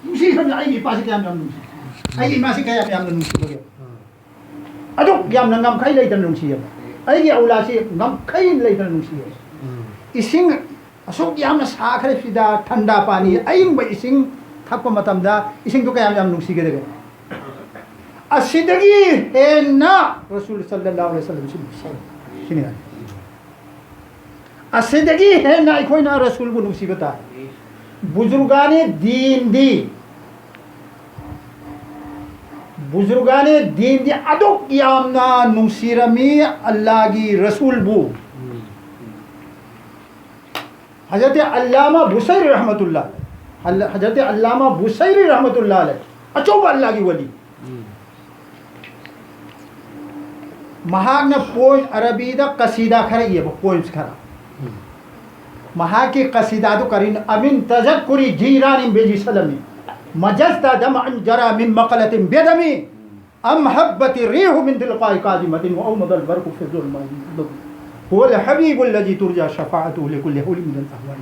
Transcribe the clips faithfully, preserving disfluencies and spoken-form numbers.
ꯅꯨꯡꯁꯤꯈ꯭ꯔꯕꯅꯤ꯫ ꯑꯩꯒꯤ ꯏꯄꯥꯁꯤ ꯀꯌꯥꯝ ꯌꯥꯝ ꯅꯨꯡꯁꯤ, ꯑꯩꯒꯤ ꯏꯃꯥꯁꯤ ꯀꯌꯥꯝ ꯌꯥꯝꯅ ꯅꯨꯡꯁꯤꯕꯒꯦ꯫ ꯑꯗꯨꯛ ꯌꯥꯝꯅ ꯉꯝꯈꯩ ꯂꯩꯇꯅ ꯅꯨꯡꯁꯤꯌꯦꯕ꯫ ꯑꯩꯒꯤ ꯑꯧꯂꯥꯁꯤ ꯉꯝꯈꯩ ꯂꯩꯇꯅ ꯅꯨꯡꯁꯤꯌꯦꯕ꯫ ꯏꯁꯤꯡ ꯑꯁꯨꯛ ꯌꯥꯝꯅ ꯁꯥꯈ꯭ꯔꯦ ꯁꯤꯗ, ꯊꯟꯗꯥ ꯄꯥꯅꯤ, ꯑꯏꯪꯕ ꯏꯁꯤꯡ ꯊꯛꯄ ꯃꯇꯝꯗ ꯏꯁꯤꯡꯗꯣ ꯀꯌꯥꯝ ꯌꯥꯝ ꯅꯨꯡꯁꯤꯒꯗꯒꯦ? ꯑꯁꯤꯗꯒꯤ ꯍꯦꯟꯅ ꯔꯁꯨꯜ ꯁꯜꯂꯜꯂꯥꯍꯨ ꯑꯂꯩꯍꯤ ꯋꯁꯜꯂꯝꯁꯤ ꯅꯨꯡꯁꯤ꯫ ꯁꯤꯅꯤ꯫ ꯑꯁꯤꯗꯒꯤ ꯍꯦꯟꯅ ꯑꯩꯈꯣꯏꯅ ꯔꯁꯨꯜꯕꯨ ꯅꯨꯡꯁꯤꯕ ꯇꯥꯏ꯫ ꯕꯨꯖꯨꯔꯒꯥꯅꯦ ꯗꯤꯟꯗꯤ, ꯕꯨꯖꯨꯔꯒꯥꯅꯦ ꯗꯤꯟꯗꯤ ꯑꯗꯨꯛ ꯌꯥꯝꯅ ꯅꯨꯡꯁꯤꯔꯝꯃꯤ ꯑꯜꯂꯥꯒꯤ ꯔꯁꯨꯜꯕꯨ꯫ ꯍꯖꯔꯠ ꯑꯜꯂꯥꯃꯥ ꯕꯨꯁꯩꯔꯤ ꯔꯍꯃꯇꯨꯜꯂꯥ ꯑꯂꯩ, ꯍꯖꯔꯠ ꯑꯜꯂꯥꯃꯥ ꯕꯨꯁꯩꯔꯤ ꯔꯍꯃꯇꯨꯜꯂꯥ ꯑꯂꯩ, ꯑꯆꯧꯕ ꯑꯜꯂꯥꯒꯤ ꯋꯥꯂꯤ꯫ ꯃꯍꯥꯛꯅ ꯄꯣꯏꯝ, ꯑꯔꯕꯤꯗ ꯀꯁꯤꯗꯥ ꯈꯔ ꯏꯌꯦꯕ, ꯄꯣꯏꯝꯁ ꯈꯔ꯫ ꯃꯍꯥꯛꯀꯤ ꯀꯁꯤꯗꯥꯗꯨ ꯀꯔꯤꯅꯣ? ꯑꯃꯤꯟ ꯇꯖꯛꯀꯨꯔꯤ ꯖꯤꯔꯥꯅꯤꯝ ꯕꯦꯖꯤ ꯁꯂꯃꯤ, ꯃꯖꯁꯇ ꯗꯃ ꯑꯟ ꯖꯔꯥ ꯃꯤꯟ ꯃꯀꯂꯇꯤꯝ ꯕꯦꯗꯃꯤ, ꯑꯝ ꯍꯛꯕꯇꯤ ꯔꯤꯍꯨ ꯃꯤꯟ ꯇꯤꯜꯀꯥꯏ ꯀꯥꯖꯤꯃꯇꯤꯟ ꯋꯥ ꯑꯧꯃꯗꯜ ꯕꯔꯀꯨ ꯐꯤ ꯖꯨꯜꯃꯥꯏ ꯍꯨꯋꯜ ꯍꯕꯤꯕꯨꯜ ꯂꯖꯤ ꯇꯨꯔꯖꯥ ꯁꯐꯥꯑꯇꯨ ꯂꯤꯀꯨꯜꯂꯤ ꯍꯧꯂꯤ ꯃꯤꯅꯜ ꯑꯍꯋꯥꯏ꯫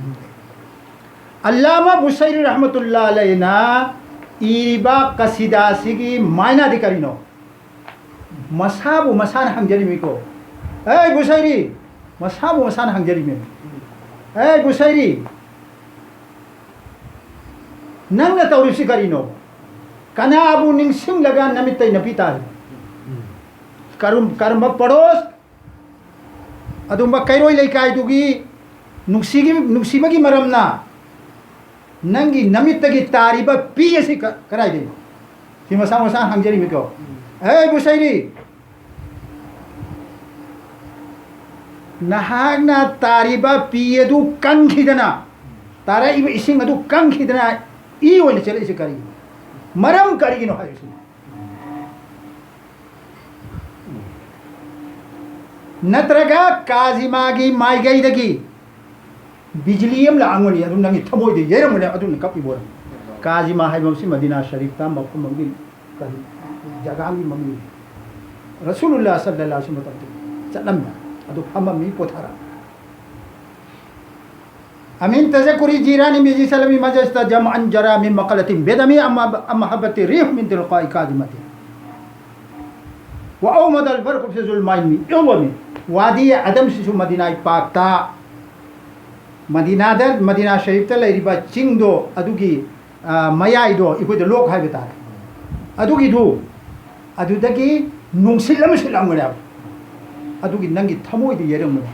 ꯑꯜꯂꯥꯃꯥ ꯕꯨꯁꯩꯔꯤ ꯔꯍꯃꯇꯨꯜꯂꯥ ꯑꯂꯩꯅ ꯏꯔꯤꯕ ꯀꯁꯤꯗꯥꯁꯤꯒꯤ ꯃꯥꯏꯅꯥꯗꯤ ꯀꯔꯤꯅꯣ? ꯃꯁꯥꯕꯨ ꯃꯁꯥꯅ ꯍꯪꯖꯔꯤꯃꯤꯀꯣ꯫ ꯑꯦ ꯕꯨꯁꯩꯔꯤ, ꯃꯁꯥꯕꯨ ꯃꯁꯥꯅ ꯍꯪꯖꯔꯤꯃꯤ꯫ ꯑꯦ ꯕꯨꯁꯩꯔꯤ, ꯅꯪꯅ ꯇꯧꯔꯤꯕꯁꯤ ꯀꯔꯤꯅꯣ? ꯀꯅꯥꯕꯨ ꯅꯤꯡꯁꯤꯡꯂꯒ ꯅꯃꯤꯠꯇꯩ ꯅꯄꯤ ꯇꯥꯔꯤ? ꯀꯔꯝ-, ꯀꯔꯝꯕ ꯄꯔꯣꯁ? ꯑꯗꯨꯝꯕ ꯀꯩꯔꯣꯏ ꯂꯩꯀꯥꯏꯗꯨꯒꯤ ꯅꯨꯡꯁꯤꯒꯤ-, ꯅꯨꯡꯁꯤꯕꯒꯤ ꯃꯔꯝꯅ ꯅꯪꯒꯤ ꯅꯃꯤꯠꯇꯒꯤ ꯇꯥꯔꯤꯕ ꯄꯤ ꯑꯁꯤ ꯀ-, ꯀꯗꯥꯏꯗꯒꯤꯅꯣ? ꯁꯤ ꯃꯁꯥ ꯃꯁꯥ ꯍꯪꯖꯔꯤꯃꯤꯀꯣ꯫ ꯑꯦ ꯕꯨꯁꯩꯔꯤ, ꯅꯍꯥꯛꯅ ꯇꯥꯔꯤꯕ ꯄꯤ ꯑꯗꯨ ꯀꯪꯈꯤꯗꯅ, ꯇꯥꯔꯛꯏꯕ ꯏꯁꯤꯡ ꯑꯗꯨ ꯀꯪꯈꯤꯗꯅ ꯏ ꯑꯣꯏꯅ ꯆꯦꯜꯂꯛꯏꯁꯤ ꯀꯔꯤꯒꯤꯅꯣ? ꯃꯔꯝ ꯀꯔꯤꯒꯤꯅꯣ ꯍꯥꯏꯕꯁꯤꯅꯤ꯫ ꯅꯠꯇ꯭ꯔꯒ ꯀꯥꯖꯤꯃꯥꯒꯤ ꯃꯥꯏꯀꯩꯗꯒꯤ ꯕꯤꯖꯂꯤ ꯑꯃ ꯂꯥꯛꯑꯝꯒꯅꯤ, ꯑꯗꯨ ꯅꯪꯒꯤ ꯊꯃꯣꯏꯗ ꯌꯩꯔꯝꯒꯅꯤ, ꯑꯗꯨꯅ ꯀꯞꯄꯤꯕ ꯑꯣꯏꯔꯝꯒꯅꯤ꯫ ꯀꯥꯖꯤꯃꯥ ꯍꯥꯏꯕ ꯑꯁꯤ ꯃꯗꯤꯅꯥ ꯁꯔꯤꯐꯇ ꯃꯐꯝ ꯑꯃꯒꯤ ꯀꯔꯤ ꯖꯒꯥ ꯑꯃꯒꯤ ꯃꯃꯤꯡꯅꯤ꯫ ꯔꯁꯨꯂꯨꯜꯂꯥ ꯁꯜꯂꯜꯂꯥꯍꯨ ꯑꯂꯩꯍꯤ ꯋꯁꯜꯂꯝ ꯃꯇꯝꯗ ꯆꯠꯂꯝꯃꯤ, ꯑꯗꯨ ꯐꯝꯃꯝꯃꯤ, ꯄꯣꯊꯥꯔꯝꯃꯤ꯫ أمن تذكر جيران بذي سلم مجزت جمعا جرى من مقلة بدم أما، أما هبت الريح من تلقاء كاظمة. وأومض البرق في ظلمات من عظم. ꯋꯥꯗꯤ ꯑꯗꯝꯁꯤꯁꯨ ꯃꯗꯤꯅꯥ ꯄꯥꯛꯇ, ꯃꯗꯤꯅꯥꯗ, ꯃꯗꯤꯅꯥ ꯁꯔꯤꯐꯇ ꯂꯩꯔꯤꯕ ꯆꯤꯡꯗꯣ, ꯑꯗꯨꯒꯤ, ꯑ, ꯃꯌꯥꯏꯗꯣ ꯑꯩꯈꯣꯏꯗ ꯂꯣꯛ ꯍꯥꯏꯕ ꯇꯥꯔꯦ꯫ ꯑꯗꯨꯒꯤꯗꯨ, ꯑꯗꯨꯗꯒꯤ ꯅꯨꯡꯁꯤꯠ ꯑꯃ ꯁꯤꯠꯂꯝꯒꯅꯦꯕ꯫ ꯑꯗꯨꯒꯤ ꯅꯪꯒꯤ ꯊꯃꯣꯏꯗ ꯌꯩꯔꯝꯒꯅꯤ꯫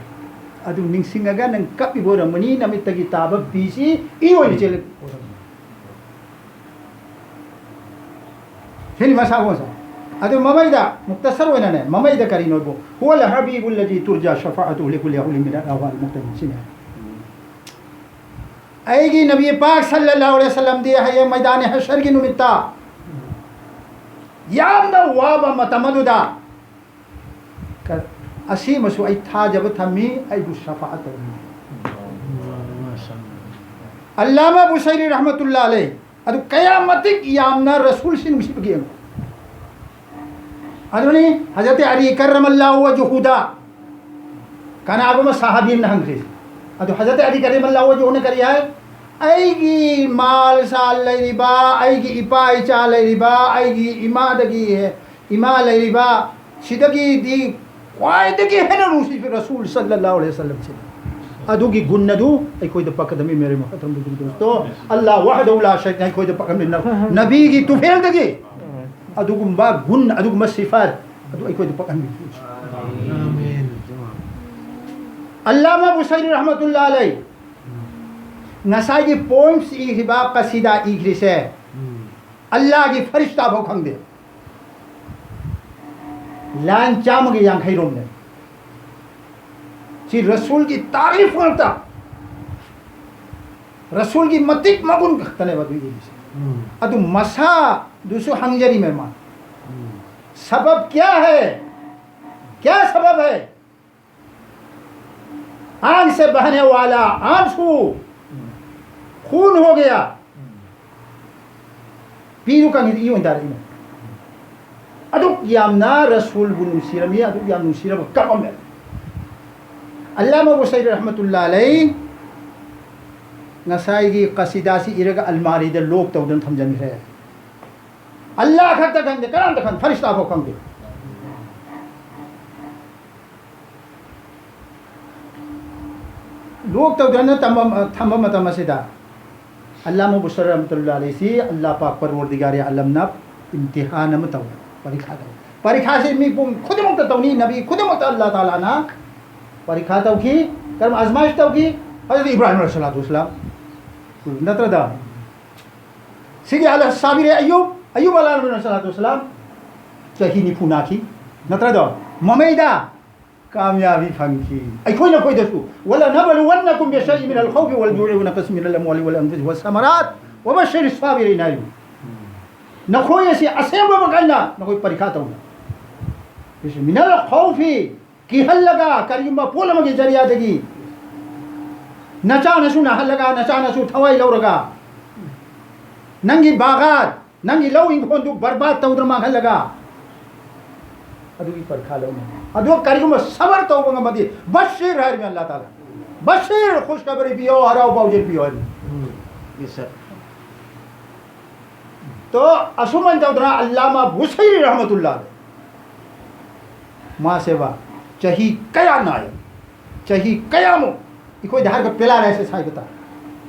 ꯑꯗꯨ ꯅꯤꯡꯁꯤꯡꯉꯒ ꯅꯪ ꯀꯞꯄꯤꯕ ꯑꯣꯏꯔꯝꯒꯅꯤ, ꯅꯃꯤꯠꯇꯒꯤ ꯇꯥꯕ ꯄꯤꯁꯤ ꯏ ꯑꯣꯏꯅ ꯆꯦꯜꯂꯛꯄ ꯑꯣꯏꯔꯝꯒꯅꯤ꯫ ꯁꯤꯅꯤ ꯃꯁꯥ ꯃꯁꯥ꯫ ꯑꯗꯨ ꯃꯃꯩꯗ, ꯃꯨꯛꯇꯁꯔ ꯑꯣꯏꯅꯅꯦ, ꯃꯃꯩꯗ ꯀꯔꯤꯅꯣꯕꯨ, "هو الحبيب الذي ترجى شفاعته لكل هول من الأهوال المقتحم" ꯁꯤꯅꯦ꯫ ꯑꯩꯒꯤ ꯅꯕꯤ ꯄꯥꯛ ꯁꯜꯂꯜꯂꯥꯍꯨ ꯑꯂꯩꯍꯤ ꯋꯁꯜꯂꯝꯗꯤ ꯍꯌꯦꯡ ꯃꯩꯗꯥꯅꯤ ꯍꯁꯔꯒꯤ ꯅꯨꯃꯤꯠꯇ ꯌꯥꯝꯅ ꯋꯥꯕ ꯃꯇꯝ ꯑꯗꯨꯗ ꯀ-, ꯑꯁꯤꯃꯁꯨ ꯑꯩ ꯊꯥꯖꯕ ꯊꯝꯃꯤ, ꯑꯩꯕꯨ ꯁꯐꯥꯑꯠ ꯇꯧꯅꯤ꯫ ꯑꯜꯂꯥꯃꯥ ꯕꯨꯁꯩꯔꯤ ꯔꯍꯃꯇꯨꯜꯂꯥ ꯑꯂꯩ, ꯑꯗꯨ ꯀꯌꯥ ꯃꯇꯤꯛ ꯌꯥꯝꯅ ꯔꯁꯨꯜꯁꯤ ꯅꯨꯡꯁꯤꯕꯒꯦ ꯌꯦꯡꯉꯨ꯫ ꯑꯗꯨꯅꯤ ꯍꯖꯔꯠ ꯑꯂꯤ ꯀꯔ꯭ꯔꯃꯜꯂꯥꯍꯨ ꯋꯖꯍꯨꯗ ꯀꯅꯥꯒꯨꯝꯕ ꯁꯍꯥꯕꯤ ꯑꯃꯅ ꯍꯪꯈ꯭ꯔꯤ꯫ ꯑꯗꯨ ꯍꯖꯔꯠ ꯑꯂꯤ ꯀꯔ꯭ꯔꯃꯜꯂꯥꯍꯨ ꯋꯖꯍꯨꯅ ꯀꯔꯤ ꯍꯥꯏ? ꯑꯩꯒꯤ ꯃꯥꯜ ꯁꯥꯜ ꯂꯩꯔꯤꯕ, ꯑꯩꯒꯤ ꯏꯄꯥ ꯏꯆꯥ ꯂꯩꯔꯤꯕ, ꯑꯩꯒꯤ ꯏꯃꯥꯗꯒꯤ, ꯏꯃꯥ ꯂꯩꯔꯤꯕ, ꯁꯤꯗꯒꯤꯗꯤ ꯈ꯭ꯋꯥꯏꯗꯒꯤ ꯍꯦꯟꯅ ꯅꯨꯡꯁꯤꯕ ꯔꯁꯨꯜ ꯁꯜꯂꯜꯂꯥꯍꯨ ꯑꯂꯩꯍꯤ ꯋꯁꯜꯂꯝꯁꯤꯅꯤ꯫ ꯑꯗꯨꯒꯤ ꯒꯨꯟ ꯑꯗꯨ ꯑꯩꯈꯣꯏꯗ ꯄꯛꯀꯗꯕꯅꯤ, ꯃꯦꯔꯦ ꯃꯣꯍꯇꯔꯝ ꯕꯨꯖꯨꯔꯒ ꯗꯣꯁꯇꯣ꯫ ꯑꯜꯂꯥꯍ ꯋꯥꯍꯗꯍꯨ ꯂꯥ ꯁꯔꯤꯛ ꯂꯍꯨ ꯑꯩꯈꯣꯏꯗ ꯄꯛꯍꯟꯕꯤꯅ, ꯅꯕꯤꯒꯤ ꯇꯨꯐꯦꯜꯗꯒꯤ ꯑꯗꯨꯒꯨꯝꯕ ꯒꯨꯟ, ꯑꯗꯨꯒꯨꯝꯕ ꯁꯤꯐꯥꯠ ꯑꯗꯨ ꯑꯩꯈꯣꯏꯗ ꯄꯛꯍꯟꯕꯤꯌꯨ꯫ ꯑꯜꯂꯥꯃꯥ ꯕꯨꯁꯩꯔꯤ ꯔꯍꯃꯇꯨꯜꯂꯥ ꯑꯂꯩ ꯉꯁꯥꯏꯒꯤ ꯄꯣꯏꯝꯁ ꯏꯈ꯭ꯔꯤꯕ, ꯀꯁꯤꯗꯥ ꯏꯈ꯭ꯔꯤꯁꯦ, ꯑꯜꯂꯥꯍꯒꯤ ꯐꯔꯤꯁꯇꯥ ꯐꯥꯎ ꯈꯪꯗꯦ꯫ ꯂꯥꯏꯟ ꯆꯥꯝꯃꯒ ꯌꯥꯡꯈꯩ ꯔꯣꯝꯅꯦ꯫ ꯁꯤ ꯔꯁꯨꯜꯒꯤ ꯇꯥꯔꯤꯐ ꯉꯥꯛꯇ, ꯔꯁꯨꯜꯒꯤ ꯃꯇꯤꯛ ꯃꯒꯨꯟ ꯈꯛꯇꯅꯦꯕ ꯑꯗꯨ ꯏꯔꯤꯁꯦ꯫ ꯎꯝ꯫ ꯑꯗꯨ ꯃꯁꯥꯗꯨꯁꯨ ꯍꯪꯖꯔꯤ ꯃꯦꯃꯥꯟ, ꯎꯝ꯫ ꯁꯕꯕ ꯀꯌꯥ ꯍꯦ? ꯀꯌꯥ ꯁꯕꯕ ꯍꯦ? आंख से बहने वाला आंसू खून हो गया꯫ ꯄꯤꯔꯨ ꯀꯥꯡꯒꯤꯗꯤ ꯏ ꯑꯣꯏꯅ ꯇꯥꯔꯛꯏꯅꯦ꯫ ꯑꯗꯨꯛ ꯌꯥꯝꯅ ꯔꯁꯨꯜꯕꯨ ꯅꯨꯡꯁꯤꯔꯝꯃꯤ, ꯑꯗꯨꯛ ꯌꯥꯝ ꯅꯨꯡꯁꯤꯔꯕ ꯀꯞꯑꯝꯃꯦ꯫ ꯑꯜꯂꯥꯃꯥ ꯕꯨꯁꯩꯔꯤ ꯔꯍꯃꯇꯨꯜꯂꯥ ꯑꯂꯩ ꯉꯁꯥꯏꯒꯤ ꯀꯁꯤꯗꯥꯁꯤ ꯏꯔꯒ ꯑꯜꯃꯥꯔꯤꯗ ꯂꯣꯛ ꯇꯧꯗꯅ ꯊꯝꯖꯤꯟꯈ꯭ꯔꯦ꯫ ꯑꯜꯂꯥꯍ ꯈꯛꯇ ꯈꯪꯗꯦ, ꯀꯅꯥꯝꯇ ꯈꯪꯗꯦ, ꯐꯔꯤꯁꯇꯥ ꯐꯥꯎ ꯈꯪꯗꯦ꯫ ꯂꯣꯛ ꯇꯧꯗꯅ ꯇꯝꯕ-, ꯊꯝꯕ ꯃꯇꯝ ꯑꯁꯤꯗ ꯑꯜꯂꯥꯃ ꯕꯨꯁꯔ ꯔꯍꯃꯇꯨꯜꯂꯥꯍꯤ ꯑꯂꯩꯍꯤꯁꯤ ꯑꯜꯂꯥꯍ ꯄꯥꯛ ꯄꯔꯋꯔꯗꯤꯒꯥꯔꯦ ꯑꯂꯝꯅ ꯏꯝꯇꯤꯍꯥꯟ ꯑꯃ ꯇꯧꯏ, ꯄꯔꯤꯈꯥ ꯇꯧꯏ꯫ ꯄꯔꯤꯈꯥꯁꯤ ꯃꯤꯄꯨꯝ ꯈꯨꯗꯤꯡꯃꯛꯇ ꯇꯧꯅꯤ, ꯅꯕꯤ ꯈꯨꯗꯤꯡꯃꯛꯇ ꯑꯜꯂꯥꯍ ꯇꯥꯂꯥꯅ ꯄꯔꯤꯈꯥ ꯇꯧꯈꯤ꯫ ꯀꯔꯝ ꯑꯖꯃꯥꯏꯁ ꯇꯧꯈꯤ? ꯍꯖꯔꯠ ꯏꯕ꯭ꯔꯥꯍꯤꯝ ꯑꯂꯩꯍꯤ ꯁꯂꯥꯇꯨ ꯋꯁꯂꯥꯝ, ꯅꯠꯇ꯭ꯔꯗ? ꯁꯤꯒꯤ ꯑꯜꯂꯥꯍ ꯁꯥꯕꯤꯔꯦ ꯑꯌꯨꯕ, ꯑꯌꯨꯕ ꯑꯂꯩꯍꯤ ꯁꯂꯥꯇꯨ ꯋꯁꯂꯥꯝ ꯆꯍꯤ ꯅꯤꯐꯨ ꯅꯥꯈꯤ, ꯅꯠꯇ꯭ꯔꯗꯣ? ꯃꯃꯩꯗ ꯀꯥꯃꯌꯥꯕꯤ ꯐꯪꯈꯤ꯫ ꯑꯩꯈꯣꯏꯅ ꯑꯩꯈꯣꯏꯗꯁꯨ "ولنبلونكم بشيء من الخوف والجوع ونقص من الأموال والأنفس والثمرات وبشر الصابرين" ꯍꯥꯏꯔꯤ꯫ ꯅꯈꯣꯏ ꯑꯁꯤ ꯑꯁꯦꯡꯕꯃꯛ ꯑꯩꯅ ꯅꯈꯣꯏ ꯄꯔꯤꯈꯥ ꯇꯧꯅ꯫ ꯃꯤꯅꯜ ꯈꯧꯐꯤ, ꯀꯤꯍꯜꯂꯒ, ꯀꯔꯤꯒꯨꯝꯕ ꯄꯣꯠ ꯑꯃꯒꯤ ꯖꯔꯤꯌꯥꯗꯒꯤ ꯅꯆꯥ ꯅꯁꯨ ꯅꯥꯍꯜꯂꯒ, ꯅꯆꯥ ꯅꯁꯨ ꯊꯋꯥꯏ ꯂꯧꯔꯒ, ꯅꯪꯒꯤ ꯕꯥꯒꯥꯠ, ꯅꯪꯒꯤ ꯂꯧ ꯏꯪꯈꯣꯜꯗꯨ ꯕꯔꯕꯥꯗ ꯇꯧꯗꯅ ꯃꯥꯡꯍꯜꯂꯒ, ꯑꯗꯨꯒꯤ ꯄꯔꯤꯈꯥ ꯂꯧꯅꯤ꯫ ꯑꯗꯨꯒ ꯀꯔꯤꯒꯨꯝꯕ ꯁꯕꯔ ꯇꯧꯕ ꯉꯝꯃꯗꯤ, "ꯕꯁꯤꯔ" ꯍꯥꯏꯔꯤꯕꯅꯤ ꯑꯜꯂꯥꯍ ꯇꯥꯂꯥ꯫ "ꯕꯁꯤꯔ", ꯈꯨꯁꯈꯕꯔꯤ ꯄꯤꯌꯣ, ꯍꯔꯥꯎ ꯄꯥꯎꯖꯦꯜ ꯄꯤꯌꯣ ꯍꯥꯏꯔꯤꯕꯅꯤ꯫ ꯎꯝ꯫ Yes, sir. ꯇꯣ, ꯑꯁꯨꯃꯥꯏꯅ ꯇꯧꯗꯅ ꯑꯜꯂꯥꯃ ꯕꯨꯁꯩꯔꯤ ꯔꯍꯃꯇꯨꯜꯂꯥꯍꯤ, ꯃꯥꯁꯦꯕ ꯆꯍꯤ ꯀꯌꯥ ꯅꯥꯏ, ꯆꯍꯤ ꯀꯌꯥꯃꯨꯛ ꯑꯩꯈꯣꯏꯗ ꯍꯥꯏꯔꯒ ꯄꯦꯔꯥꯂꯥꯏꯁꯤꯁ ꯍꯥꯏꯕ ꯇꯥꯔꯦ,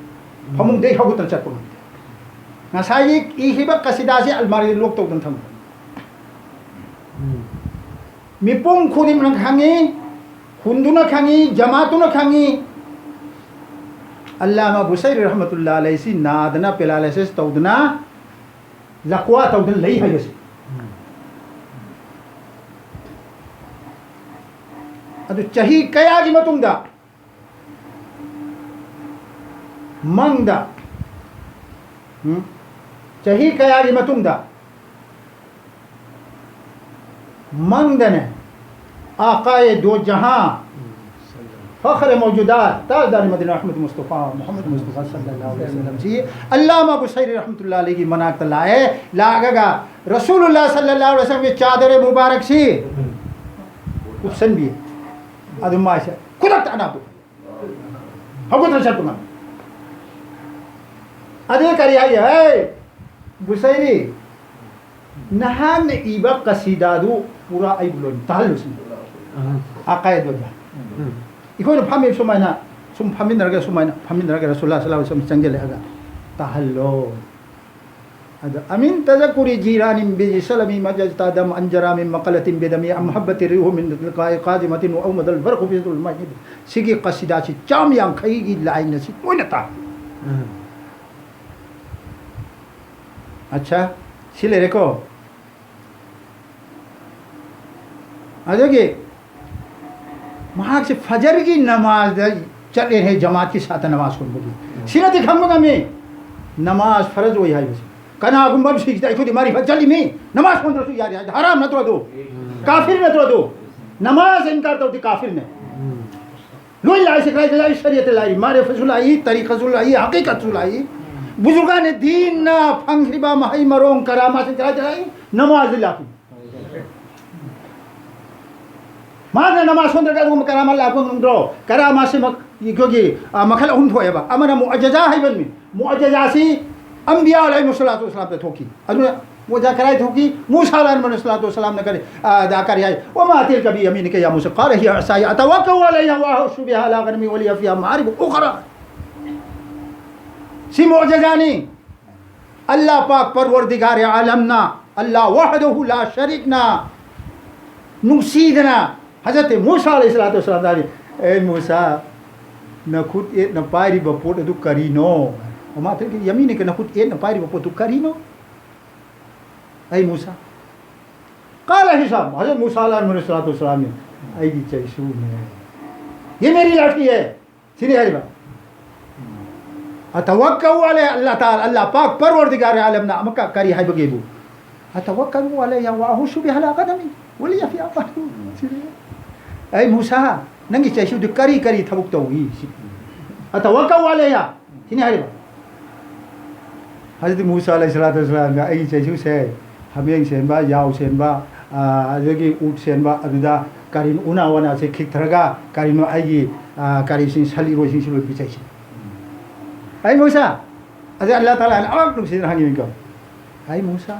ꯐꯃꯨꯡꯗꯩ ꯍꯧꯒꯠꯇꯅ ꯆꯠꯄ ꯉꯝꯗꯦ꯫ ꯉꯁꯥꯏꯒꯤ ꯏꯈꯤꯕ ꯀꯁꯤꯗꯥꯁꯤ ꯑꯜꯃꯥꯔꯤꯗ ꯂꯣꯛ ꯇꯧꯗꯅ ꯊꯝꯕ꯫ ꯎꯝ꯫ ꯃꯤꯄꯨꯝ ꯈꯨꯗꯤꯡꯃꯛꯅ ꯈꯪꯉꯤ, ꯈꯨꯟꯗꯨꯅ ꯈꯪꯉꯤ, ꯖꯃꯥꯠꯇꯨꯅ ꯈꯪꯉꯤ꯫ ꯑꯜꯂꯥꯃ ꯕꯨꯁꯩꯔꯤ ꯔꯍꯃꯇꯨꯜꯂꯥ ꯑꯂꯩꯁꯤ ꯅꯥꯗꯅ, ꯄꯦꯔꯥꯂꯥꯏꯁꯤꯁ ꯇꯧꯗꯅ, ꯂꯀ꯭ꯋꯥ ꯇꯧꯗꯅ ꯂꯩ ꯍꯥꯏꯕꯁꯦ꯫ ꯑꯗꯨ ꯆꯍꯤ ꯀꯌꯥꯒꯤ ꯃꯇꯨꯡꯗ, ꯃꯪꯗ, ꯎꯝ? ꯆꯍꯤ ꯀꯌꯥꯒꯤ ꯃꯇꯨꯡꯗ ꯃꯪꯗꯅꯦ, "ꯑꯥꯀꯥꯌꯦ ꯗꯣ ꯖꯍꯥꯟ, ꯐꯈꯔ ꯃꯧꯖꯨꯗꯥꯠ, ꯇꯥꯖꯗꯥꯔ ꯃꯗꯤꯅꯥ ꯑꯍꯃꯗ ꯃꯨꯁꯇꯐꯥ, ꯃꯨꯍꯝꯃꯗ ꯃꯨꯁꯇꯐꯥ ꯁꯜꯂꯜꯂꯥꯍꯨ ꯑꯂꯩꯍꯤ ꯋꯁꯜꯂꯝꯁꯤ", ꯑꯜꯂꯥꯃ ꯕꯨꯁꯩꯔꯤ ꯔꯍꯃꯇꯨꯜꯂꯥꯍꯤ ꯑꯂꯩꯍꯤꯒꯤ ꯃꯅꯥꯛꯇ ꯂꯥꯛꯑꯦ꯫ ꯂꯥꯛꯑꯒ ꯔꯁꯨꯂꯨꯜꯂꯥꯍ ꯁꯜꯂꯜꯂꯥꯍꯨ ꯑꯂꯩꯍꯤ ꯋꯁꯜꯂꯝꯒꯤ ꯆꯥꯗꯔꯦ ꯃꯨꯕꯥꯔꯛꯁꯤ ꯀꯨꯞꯁꯟꯕꯤ꯫ ꯑꯗꯨ ꯃꯥꯏꯁꯦ ꯈꯨꯗꯛꯇ ꯑꯅꯥꯕ ꯍꯧꯒꯠꯇꯅ ꯆꯠꯄ ꯉꯝꯃꯤ꯫ ꯑꯗꯨ ꯀꯔꯤ ꯍꯥꯏꯒꯦ? "ꯍꯦ, ꯕꯨꯁꯩꯔꯤ, ꯅꯍꯥꯛꯅ ꯏꯕ ꯀꯁꯤꯗꯥꯗꯨ ꯄꯨꯔꯥ ꯑꯩꯕꯨ ꯂꯣꯏꯅ ꯇꯥꯍꯜꯂꯨꯁꯤ꯫" ꯑꯥ꯫ ꯑꯀꯥꯏꯗꯣꯗ꯫ ꯎꯝ꯫ ꯑꯩꯈꯣꯏꯅ ꯐꯝꯃꯤ ꯁꯨꯃꯥꯏꯅ, ꯁꯨꯝ ꯐꯝꯃꯤꯟꯅꯔꯒ, ꯁꯨꯃꯥꯏꯅ ꯐꯝꯃꯤꯟꯅꯔꯒ ꯔꯁꯨꯜꯂꯥ ꯁꯜꯂꯥꯍꯨ ꯑꯂꯩꯍꯤ ꯋꯥꯁꯜꯂꯝ ꯆꯪꯁꯤꯜꯂꯛꯑꯒ, "ꯇꯥꯍꯜꯂꯣ꯫" ꯑꯗ, "ꯑꯃꯤꯟ ꯇꯖꯀꯨꯔꯤ ꯖꯤꯔꯥꯅꯤꯝ ꯕꯤꯖꯤꯁꯂꯃꯤ ꯃꯖꯖꯇꯥꯗꯝ ꯑꯟꯖꯔꯥꯃꯤꯝ ꯃꯀꯂꯇꯤꯝ ꯕꯤꯗꯃꯤ ꯑꯝ ꯍꯕꯇꯤ ꯔꯤꯍꯨ ꯃꯤꯟ ꯀꯥꯖꯤꯃꯇꯤꯟ ꯋꯥ ꯑꯧꯃꯗꯜ ꯕꯔꯀꯨ ꯐꯤꯖꯨꯜ ꯃꯥꯏꯗ꯫" ꯁꯤꯒꯤ ꯀꯁꯤꯗꯥꯁꯤ ꯆꯥꯝ ꯌꯥꯡꯈꯩꯒꯤ ꯂꯥꯏꯟ ꯑꯁꯤ ꯂꯣꯏꯅ ꯇꯥꯏ꯫ ꯎꯝ꯫ ꯑꯠꯁꯥ, ꯁꯤ ꯂꯩꯔꯦꯀꯣ꯫ ꯑꯗꯨꯒꯤ ꯃꯍꯥꯛꯁꯦ ꯐꯖꯔꯒꯤ ꯅꯃꯥꯖꯗ ꯆꯠꯂꯦꯅꯦ, ꯖꯃꯥꯠꯀꯤ ꯁꯥꯇ꯭ꯔ ꯅꯃꯥꯖ ꯁꯣꯟꯕꯒꯤ꯫ ꯁꯤꯅꯗꯤ ꯈꯪꯕ ꯉꯝꯃꯤ, ꯅꯃꯥꯖ ꯐꯔꯖ ꯑꯣꯏ ꯍꯥꯏꯕꯁꯦ꯫ ꯀꯅꯥꯒꯨꯝꯕ ꯑꯃ ꯁꯤꯁꯤꯗ ꯑꯩꯈꯣꯏꯗꯤ ꯃꯥꯔꯤꯐꯠ ꯆꯠꯂꯤꯃꯤ, ꯅꯃꯥꯖ ꯁꯣꯟꯗ꯭ꯔꯁꯨ ꯌꯥꯔꯦ ꯍꯥꯏꯗꯤ ꯍꯔꯥꯝ ꯅꯠꯇ꯭ꯔꯣ ꯑꯗꯨ? ꯀꯥꯐꯤꯔ ꯅꯠꯇ꯭ꯔꯣ ꯑꯗꯨ? ꯅꯃꯥꯖ ꯏꯟꯀꯥꯔ ꯇꯧꯗꯤ ꯀꯥꯐꯤꯔꯅꯦ꯫ ꯂꯣꯏ ꯂꯥꯛꯏꯁꯦ ꯀꯗꯥꯏꯗ ꯂꯥꯛꯏ? ꯁꯔꯤꯌꯠꯇ ꯂꯥꯛꯏ, ꯃꯥꯔꯤꯐꯠꯁꯨ ꯂꯥꯛꯏ, ꯇꯔꯤꯀꯠꯁꯨ ꯂꯥꯛꯏ, ꯍꯀꯤꯀꯠꯁꯨ ꯂꯥꯛꯏ꯫ ꯕꯨꯖꯨꯔꯒꯥꯅꯦ ꯗꯤꯟꯅ ꯐꯪꯈ꯭ꯔꯤꯕ ꯃꯍꯩ ꯃꯔꯣꯡ ꯀꯔꯥꯃꯥꯁꯤꯡ ꯀꯗꯥꯏꯗ ꯂꯥꯛꯏ? ꯅꯃꯥꯖꯗ ꯂꯥꯛꯏ꯫ ꯃꯥꯅ ꯅꯃꯥꯖ ꯁꯣꯟꯗ꯭ꯔꯒ ꯑꯗꯨꯒꯨꯝꯕ ꯀꯔꯥꯃꯥ ꯂꯥꯛꯄ ꯉꯝꯗ꯭ꯔꯣ? ꯀꯔꯥꯃꯥꯁꯤꯃꯛ ꯑꯩꯈꯣꯏꯒꯤ, ꯑ, ꯃꯈꯜ ꯑꯍꯨꯝ ꯊꯣꯛꯑꯦꯕ꯫ ꯑꯃꯅ ꯃꯨꯑꯖꯖꯥ ꯍꯥꯏꯕꯅꯤ꯫ ꯃꯨꯑꯖꯖꯥꯁꯤ ꯑꯝꯕꯤꯌꯥ ꯑꯂꯩꯍꯤꯃꯨꯁꯁꯂꯥꯇꯨ ꯋꯥꯁꯁꯂꯥꯝꯗ ꯊꯣꯛꯈꯤ꯫ ꯑꯗꯨꯅ ꯃꯨꯑꯖꯖꯥ ꯀꯗꯥꯏ ꯊꯣꯛꯈꯤ? ꯃꯨꯁꯥ ꯑꯂꯩꯍꯤꯃꯨꯁꯁꯂꯥꯇꯨ ꯋꯥꯁꯁꯂꯥꯝꯅ ꯀꯔꯤ, ꯑ, ꯗ ꯀꯔꯤ ꯍꯥꯏ? "ꯋꯃꯥ ꯇꯤꯜꯀ ꯕꯤꯌꯥꯃꯤꯅꯤꯀ ꯌꯥ ꯃꯨꯁꯥ?" "ꯀꯥꯂ ꯍꯤꯌ ꯑꯁꯥꯌ ꯑꯇꯋꯛꯀꯎ ꯑꯂꯩꯍꯥ ꯋ ꯑꯍꯨꯁꯁꯨ ꯕꯤꯍꯥ ꯑꯂꯥ ꯒꯅꯃꯤ ꯋ ꯂꯤꯌ ꯐꯤꯍꯥ ꯃꯥꯔꯤꯕ ꯎꯈꯔꯥ." ꯁꯤ ꯃꯨꯑꯖꯖꯥꯅꯤ꯫ ꯑꯜꯂꯥꯍ ꯄꯥꯛ ꯄꯔꯋꯔꯗꯤꯒꯥꯔ ꯑꯥꯂꯝꯅ, ꯑꯜꯂꯥꯍ ꯋꯥꯍꯗꯍꯨ ꯂꯥ ꯁꯔꯤꯛꯅ ꯅꯨꯡꯁꯤꯗꯅ ꯍꯖꯔꯠ ꯃꯨꯁꯥ ꯑꯂꯩꯍꯤꯁꯁꯂꯥꯇꯨ ꯋꯥꯁꯁꯂꯥꯝꯗ ꯍꯥꯏꯔꯤ, "ꯑꯦ ꯃꯨꯁꯥ, ꯅꯈꯨꯠ ꯌꯦꯠꯅ ꯄꯥꯏꯔꯤꯕ ꯄꯣꯠ ꯑꯗꯨ ꯀꯔꯤꯅꯣ?" "ꯋꯃꯥ ꯇꯤꯜꯀ ꯕꯤꯌꯥꯃꯤꯅꯤꯀ", ꯅꯈꯨꯠ ꯌꯦꯠꯅ ꯄꯥꯏꯔꯤꯕ ꯄꯣꯠꯇꯨ ꯀꯔꯤꯅꯣ? "ꯑꯩ ꯃꯨꯁꯥ"꯫ "ꯀꯥꯂ ꯍꯤꯁꯥꯝ", ꯍꯖꯔꯠ ꯃꯨꯁꯥ ꯑꯂꯩꯍꯤꯁꯁꯂꯥꯇꯨ ꯋꯥꯁꯁꯂꯥꯝꯅ, "ꯑꯩꯒꯤ ꯆꯩꯁꯨꯅꯦ꯫ ꯌꯦ ꯃꯦꯔꯤ ꯂꯥꯊꯤ ꯍꯦ"꯫ ꯁꯤꯅꯤ ꯍꯥꯏꯔꯤꯕ꯫ "ꯑꯇꯋꯛꯀꯎ ꯑꯂꯩꯍꯥ", ꯑꯜꯂꯥꯍ ꯇꯥꯂꯥ, ꯑꯜꯂꯥꯍ ꯄꯥꯛ ꯄꯔꯋꯔꯗꯤꯒꯥꯔ ꯑꯥꯂꯝꯅ ꯑꯃꯨꯛꯀ ꯀꯔꯤ ꯍꯥꯏꯕꯒꯦꯕꯨ? "ꯑꯇꯋꯛꯀꯎ ꯑꯂꯩꯍꯥ ꯋ ꯑꯍꯨꯁꯁꯨ ꯕꯤꯍꯥ ꯑꯂꯥ ꯒꯅꯃꯤ ꯋ ꯂꯤꯌ ꯐꯤꯍꯥ ꯃꯥꯔꯤꯕ"꯫ ꯁꯤꯅꯤ꯫ "ꯑꯩ ꯃꯨꯁꯥ, ꯅꯪꯒꯤ ꯆꯩꯁꯨꯗꯨ ꯀꯔꯤ ꯀꯔꯤ ꯊꯕꯛ ꯇꯧꯏ?" ꯁꯤ꯫ "ꯑꯇꯋꯛꯀꯎ ꯑꯂꯩꯍꯥ"꯫ ꯁꯤꯅꯤ ꯍꯥꯏꯔꯤꯕ꯫ ꯍꯖꯔꯠ ꯃꯨꯁꯥ ꯑꯂꯩꯍꯤꯁꯁꯂꯥꯇꯨ ꯋꯥꯁꯁꯂꯥꯝꯅ, "ꯑꯩꯒꯤ ꯆꯩꯁꯨꯁꯦ ꯍꯥꯃꯦꯡ ꯁꯦꯟꯕ, ꯌꯥꯎ ꯁꯦꯟꯕ, ꯑ, ꯑꯗꯒꯤ ꯎꯠ ꯁꯦꯟꯕ, ꯑꯗꯨꯗ ꯀꯔꯤꯅꯣ ꯎꯅꯥ ꯋꯥꯅꯥꯁꯦ ꯈꯤꯛꯊꯔꯒ ꯀꯔꯤꯅꯣ ꯑꯩꯒꯤ, ꯑ, ꯀꯔꯤꯁꯤꯡ ꯁꯟ ꯏꯔꯣꯏꯁꯤꯡꯁꯤ ꯂꯣꯏ ꯄꯤꯖꯩꯁꯦ"꯫ "ꯑꯩ ꯃꯨꯁꯥ, ꯑꯗꯩ ꯑꯜꯂꯥꯍ ꯇꯥꯂꯥꯅ ꯑꯃꯨꯛ ꯅꯨꯡꯁꯤꯅ ꯍꯪꯉꯤꯅꯤꯀꯣ, "ꯍꯥꯏ ꯃꯨꯁꯥ,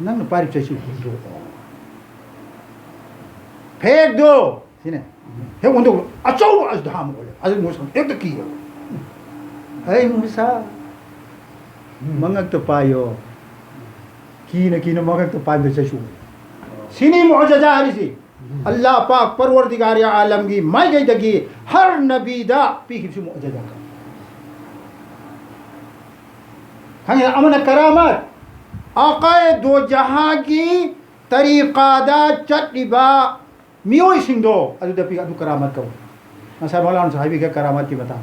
ꯅꯪꯅ ꯄꯥꯏꯔꯤꯕ ꯆꯩꯁꯨ ꯍꯨꯟꯗꯣꯛꯑꯣ, ꯐꯦꯛꯗꯣ ꯁꯤꯅꯦ, ꯍꯦꯛ ꯑꯣꯟꯊꯣꯛꯂꯣ, ꯑꯆꯧꯕ ꯑꯖꯗꯍꯥ ꯑꯃ ꯑꯣꯜꯂꯦ꯫ ꯑꯗꯨ ꯃꯨꯁꯥ ꯍꯦꯛꯇ ꯀꯤꯌꯦꯕ꯫ ꯍꯥꯏ ꯃꯨꯁꯥ, ꯃꯉꯛꯇ ꯄꯥꯏꯌꯣ, ꯀꯤꯅ ꯀꯤꯅ ꯃꯉꯛꯇ ꯄꯥꯏꯕꯗ ꯆꯩꯁꯨ ꯑꯣꯜꯂꯦ꯫ ꯁꯤꯅꯤ ꯃꯨꯑꯖꯖꯥ ꯍꯥꯏꯔꯤꯁꯤ꯫ ꯑꯜꯂꯥꯍ ꯄꯥꯛ ꯄꯔꯋꯔꯗꯤꯒꯥꯔ ꯑꯥꯂꯝꯒꯤ ꯃꯥꯏꯀꯩꯗꯒꯤ ꯍꯔ ꯅꯕꯤꯗ ꯄꯤꯈꯤꯕꯁꯨ ꯃꯨꯑꯖꯖꯥ ꯈꯛ꯫ ꯈꯪꯉꯦ? ꯑꯃꯅ ꯀꯔꯥꯃꯠ, ꯑꯀꯥꯌꯦ ꯗꯣ ꯖꯍꯥꯒꯤ ꯇꯔꯤꯀꯥꯗ ꯆꯠꯂꯤꯕ ꯃꯤꯑꯣꯏꯁꯤꯡꯗꯣ ꯑꯗꯨꯗ ꯄꯤ, ꯑꯗꯨ ꯀꯔꯥꯃꯠ ꯀꯧꯏ꯫ ꯉꯁꯥꯏ ꯃꯧꯂꯥꯅꯥꯁꯨ ꯍꯥꯏꯕꯤꯈ꯭ꯔꯦ ꯀꯔꯥꯃꯠꯀꯤ ꯃꯇꯥꯡ꯫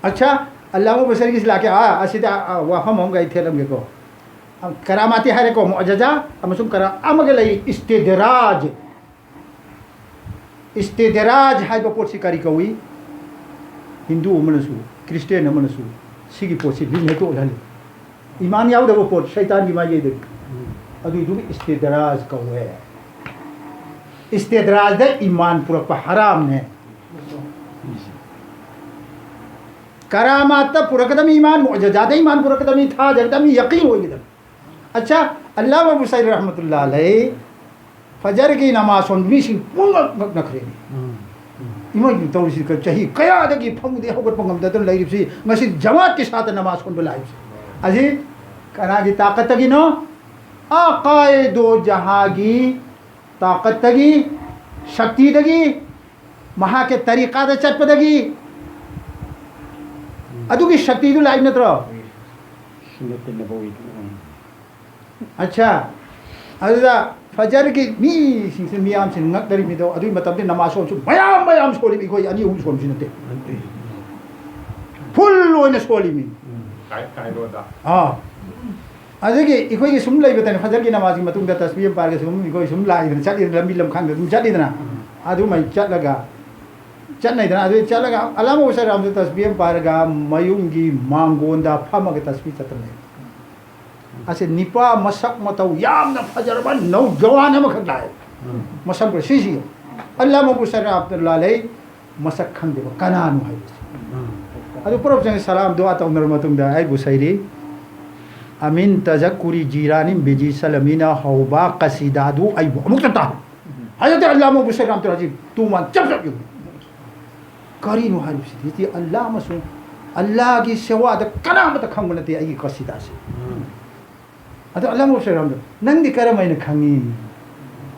ꯑꯠꯁꯥ, ꯑꯜꯂꯥꯃꯥ ꯕꯨꯁꯥꯏꯔꯤꯒꯤꯁꯤ ꯂꯥꯛꯀꯦ꯫ ꯑꯥ, ꯑꯁꯤꯗ, ꯑꯥ, ꯋꯥꯐꯝ ꯑꯃꯒ ꯑꯩ ꯊꯦꯠꯂꯝꯒꯦꯀꯣ꯫ ꯀꯔꯥꯃꯥꯇꯤ ꯍꯥꯏꯔꯦꯀꯣ, ꯃꯨꯑꯖꯖꯥ ꯑꯃꯁꯨꯡ ꯀꯔꯥ-, ꯑꯃꯒ ꯂꯩ, ꯏꯁꯇꯤꯗ꯭ꯔꯥꯖ꯫ ꯏꯁꯇꯤꯗ꯭ꯔꯥꯖ ꯍꯥꯏꯕ ꯄꯣꯠꯁꯤ ꯀꯔꯤ ꯀꯧꯏ? ꯍꯤꯟꯗꯨ ꯑꯃꯅꯁꯨ, ꯈ꯭ꯔꯤꯁꯇꯤꯌꯥꯟ ꯑꯃꯅꯁꯨ ꯁꯤꯒꯤ ꯄꯣꯠꯁꯤ ꯂꯤꯟ ꯍꯦꯛꯇ ꯑꯣꯜꯍꯜꯂꯤ꯫ ꯏꯃꯥꯟ ꯌꯥꯎꯗꯕ ꯄꯣꯠ, ꯁꯩꯇꯥꯟꯒꯤ ꯃꯥꯏꯀꯩꯗꯒꯤ꯫ ꯑꯗꯨꯏꯗꯨꯒ ꯏꯁꯇꯤꯗ꯭ꯔꯥꯖ ꯀꯧꯋꯦ꯫ ꯏꯁꯇꯤꯗ꯭ꯔꯥꯖꯗ ꯏꯃꯥꯟ ꯄꯨꯔꯛꯄ ꯍꯔꯥꯝꯅꯦ꯫ ꯀꯔꯥꯃꯥꯠꯇ ꯄꯨꯔꯛꯀꯗꯕꯅꯤ ꯏꯃꯥꯟ, ꯃꯨꯑꯖꯖꯥꯗ ꯏꯃꯥꯟ ꯄꯨꯔꯛꯀꯗꯕꯅꯤ, ꯊꯥꯖꯒꯗꯕꯅꯤ, ꯌꯀꯤꯟ ꯑꯣꯏꯒꯗꯕꯅꯤ꯫ ꯑꯠꯁꯥ, ꯑꯜꯂꯥꯃꯥ ꯕꯨꯁꯥꯏꯔꯤ ꯔꯍꯃꯇꯨꯜꯂꯥꯍ ꯑꯂꯩ, ꯐꯖꯔꯒꯤ ꯅꯃꯥꯖ ꯁꯣꯟꯕ ꯃꯤꯁꯤꯡ ꯄꯨꯝꯅꯃꯛ ꯉꯛꯅꯈ꯭ꯔꯦꯅꯦ꯫ ꯏꯃꯣꯏꯅ ꯇꯧꯔꯤꯁꯤ ꯀ-, ꯆꯍꯤ ꯀꯌꯥꯗꯒꯤ ꯐꯃꯨꯡꯗꯒꯤ ꯍꯧꯒꯠꯄ ꯉꯝꯗꯗꯨꯅ ꯂꯩꯔꯤꯕꯁꯤ, ꯉꯁꯤ ꯖꯃꯥꯠꯀꯤ ꯁꯥꯠꯇ ꯅꯃꯥꯖ ꯁꯣꯟꯕ ꯂꯥꯛꯏꯕꯁꯤ꯫ ꯑꯁꯤ ꯀꯅꯥꯒꯤ ꯇꯥꯀꯠꯇꯒꯤꯅꯣ? ꯑꯀꯥꯌꯦ ꯗꯣ ꯖꯍꯥꯒꯤ ꯇꯥꯀꯠꯇꯒꯤ, ꯁꯛꯇꯤꯗꯒꯤ, ꯃꯍꯥꯛꯀꯤ ꯇꯔꯤꯀꯥꯗ ꯆꯠꯄꯗꯒꯤ ꯑꯗꯨꯒꯤ ꯁꯛꯇꯤꯗꯨ ꯂꯥꯛꯏ ꯅꯠꯇ꯭ꯔꯣ? ꯁꯨꯟꯅꯠꯇ ꯅꯕꯋꯤꯗꯨ, ꯎꯝ꯫ ꯑꯠꯁꯥ, ꯑꯗꯨꯗ ꯐꯖꯔꯒꯤ ꯃꯤꯁꯤꯡꯁꯤ, ꯃꯤꯌꯥꯝꯁꯤꯡ ꯉꯛꯅꯔꯤꯕꯗꯣ, ꯑꯗꯨꯒꯤ ꯃꯇꯝꯗ ꯅꯃꯥꯖ ꯁꯣꯟꯕꯁꯨ ꯃꯌꯥꯝ ꯃꯌꯥꯝ ꯁꯣꯜꯂꯤꯕ, ꯑꯩꯈꯣꯏ ꯑꯅꯤ ꯑꯍꯨꯝ ꯁꯣꯟꯕꯁꯨ ꯅꯠꯇꯦ, ꯅꯠꯇꯦ꯫ ꯐꯨꯜ ꯑꯣꯏꯅ ꯁꯣꯜꯂꯤꯃꯤ꯫ ꯎꯝ꯫ ꯀꯥꯏ-, ꯀꯥꯏꯔꯣꯗ꯫ ꯑꯥ꯫ ꯑꯗꯒꯤ ꯑꯩꯈꯣꯏꯒꯤ ꯁꯨꯝ ꯂꯩꯕꯗꯅꯦ, ꯐꯖꯔꯒꯤ ꯅꯃꯥꯖꯒꯤ ꯃꯇꯨꯡꯗ ꯇꯁꯕꯤ ꯑꯃ ꯄꯥꯔꯒ ꯁꯨꯝ ꯑꯩꯈꯣꯏ ꯁꯨꯝ ꯂꯥꯛꯏꯗꯅ, ꯆꯠꯂꯤꯗꯅ, ꯂꯝꯕꯤ ꯂꯝꯈꯥꯡꯗ ꯑꯗꯨꯝ ꯆꯠꯂꯤꯗꯅ, ꯑꯗꯨꯃꯥꯏꯅ ꯆꯠꯂꯒ, ꯆꯠꯅꯩꯗꯅ, ꯑꯗꯨ ꯆꯠꯂꯒ ꯑꯂꯥꯃꯥ ꯕꯨꯁꯥꯏꯔꯤ ꯔꯍꯃꯇꯨꯜꯂꯥꯍ ꯇꯁꯕꯤ ꯑꯃ ꯄꯥꯔꯒ ꯃꯌꯨꯝꯒꯤ ꯃꯥꯡꯒꯣꯟꯗ ꯐꯝꯃꯒ ꯇꯁꯕꯤ ꯆꯠꯇꯅ ꯂꯩ꯫ ꯑꯁꯤ ꯅꯤꯄꯥ ꯃꯁꯛ ꯃꯇꯧ ꯌꯥꯝꯅ ꯐꯖꯔꯕ ꯅꯧꯖꯋꯥꯟ ꯑꯃꯈꯛ ꯂꯥꯛꯑꯦ꯫ ꯃꯁꯛ ꯁꯤꯁꯤ ꯑꯜꯂꯥꯃꯥ ꯕꯨꯁꯥꯏꯔꯤ ꯔꯍꯃꯇꯨꯜꯂꯥꯍ ꯑꯂꯩ ꯃꯁꯛ ꯈꯪꯗꯦꯕ ꯀꯅꯥꯅꯣ ꯍꯥꯏꯕꯁꯦ꯫ ꯑꯗꯨ ꯄ꯭ꯔꯣꯐꯦꯠ ꯁꯂꯥꯝ ꯗꯨꯋꯥ ꯇꯧꯅꯔꯕ ꯃꯇꯨꯡꯗ ꯑꯩꯕꯨ ꯁꯩꯔꯤ ꯑꯃꯤꯟ ꯇꯖꯛꯀꯨꯔꯤ ꯖꯤꯔꯥꯅꯤꯝ ꯕꯤꯖꯤ ꯁꯂꯃꯤꯅ ꯍꯧꯕ ꯀꯁꯤꯗꯥꯗꯨ ꯑꯩꯕꯨ ꯑꯃꯨꯛꯇ ꯇꯥꯍꯜꯂꯨ꯫ ꯍꯥꯏꯗꯤ ꯑꯜꯂꯥ ꯃꯧꯕꯨ ꯁꯩꯔꯥꯝ ꯇꯧꯔꯁꯤ ꯇꯨ ꯋꯥꯟ ꯆꯞ ꯆꯞ ꯌꯦꯡꯉꯨ꯫ ꯀꯔꯤꯅꯣ ꯍꯥꯏꯕꯁꯤꯗꯤ ꯑꯜꯂꯥ ꯑꯃꯁꯨꯡ ꯑꯜꯂꯥꯒꯤ ꯁꯦꯋꯥꯗ ꯀꯅꯥꯃꯠꯇ ꯈꯪꯕ ꯅꯠꯇꯦ ꯑꯩꯒꯤ ꯀꯁꯤꯗꯥꯁꯦ꯫ ꯑꯗꯣ ꯑꯜꯂꯥ ꯃꯧꯕꯨ ꯁꯩꯔꯥꯝꯗꯣ ꯅꯪꯗꯤ ꯀꯔꯝ ꯍꯥꯏꯅ ꯈꯪꯉꯤ?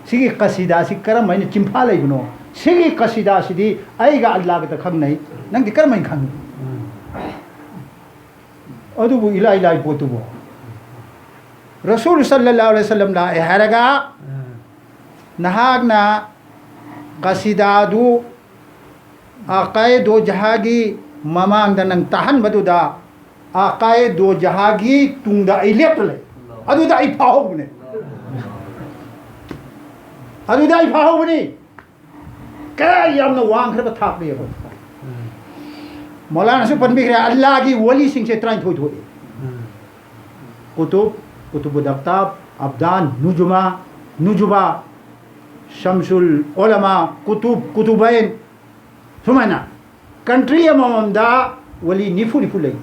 ꯁꯤꯒꯤ ꯀꯁꯤꯗꯥꯁꯤ ꯀꯔꯝ ꯍꯥꯏꯅ ꯆꯤꯟꯐꯥ ꯂꯩꯕꯅꯣ? ꯁꯤꯒꯤ ꯀꯁꯤꯗꯥꯁꯤꯗꯤ ꯑꯩꯒ ꯑꯜꯂꯥꯒꯗ ꯈꯪꯅꯩ, ꯅꯪꯗꯤ ꯀꯔꯝ ꯍꯥꯏꯅ ꯈꯪꯉꯤ? ꯑꯗꯨꯕꯨ ꯏꯂꯥꯏ ꯂꯥꯏ ꯄꯣꯠꯇꯨꯕꯨ ꯔꯁꯨꯜ ꯁꯜꯂꯜꯂꯥꯍꯨ ꯑꯂꯩꯍꯤ ꯋꯁꯜꯂꯝ ꯂꯥꯛꯑꯦ ꯍꯥꯏꯔꯒ ꯅꯍꯥꯛꯅ ꯀꯁꯤꯗꯥꯗꯨ ꯑꯀꯥꯌꯦ ꯗꯣ ꯖꯍꯥꯒꯤ ꯃꯃꯥꯡꯗ ꯅꯪ ꯇꯥꯍꯟꯕꯗꯨꯗ ꯑꯀꯥꯌꯦ ꯗꯣ ꯖꯍꯥꯒꯤ ꯇꯨꯡꯗ ꯑꯩ ꯂꯦꯞꯄ ꯂꯩ꯫ ꯑꯗꯨꯗ ꯑꯩ ꯐꯥꯍꯧꯕꯅꯦ꯫ ꯑꯗꯨꯗ ꯑꯩ ꯐꯥꯍꯧꯕꯅꯤ꯫ ꯀꯌꯥ ꯌꯥꯝꯅ ꯋꯥꯡꯈ꯭ꯔꯕ ꯊꯥꯛꯅꯦꯕ꯫ ꯃꯧꯂꯥꯅꯥꯁꯨ ꯄꯟꯕꯤꯈ꯭ꯔꯦ, ꯑꯜꯂꯥꯒꯤ ꯋꯥꯂꯤꯁꯤꯡꯁꯦ ꯇꯔꯥꯅꯤꯊꯣꯏ ꯊꯣꯛꯏ꯫ ꯀꯨꯇꯨꯕ, ꯀꯨꯇꯨꯕꯨꯗ ꯑꯛꯇꯥꯕ, ꯑꯕꯗꯥꯟ, ꯅꯨꯖꯨꯃꯥ, ꯅꯨꯖꯨꯕꯥ, ꯁꯝꯁꯨꯜ ꯎꯂꯃꯥ, ꯀꯨꯇꯨꯕ, ꯀꯨꯇꯨꯕꯩꯟ, ꯁꯨꯃꯥꯏꯅ ꯀꯟꯇ꯭ꯔꯤ ꯑꯃꯃꯝꯗ ꯋꯥꯂꯤ ꯅꯤꯐꯨ ꯅꯤꯐꯨ ꯂꯩ꯫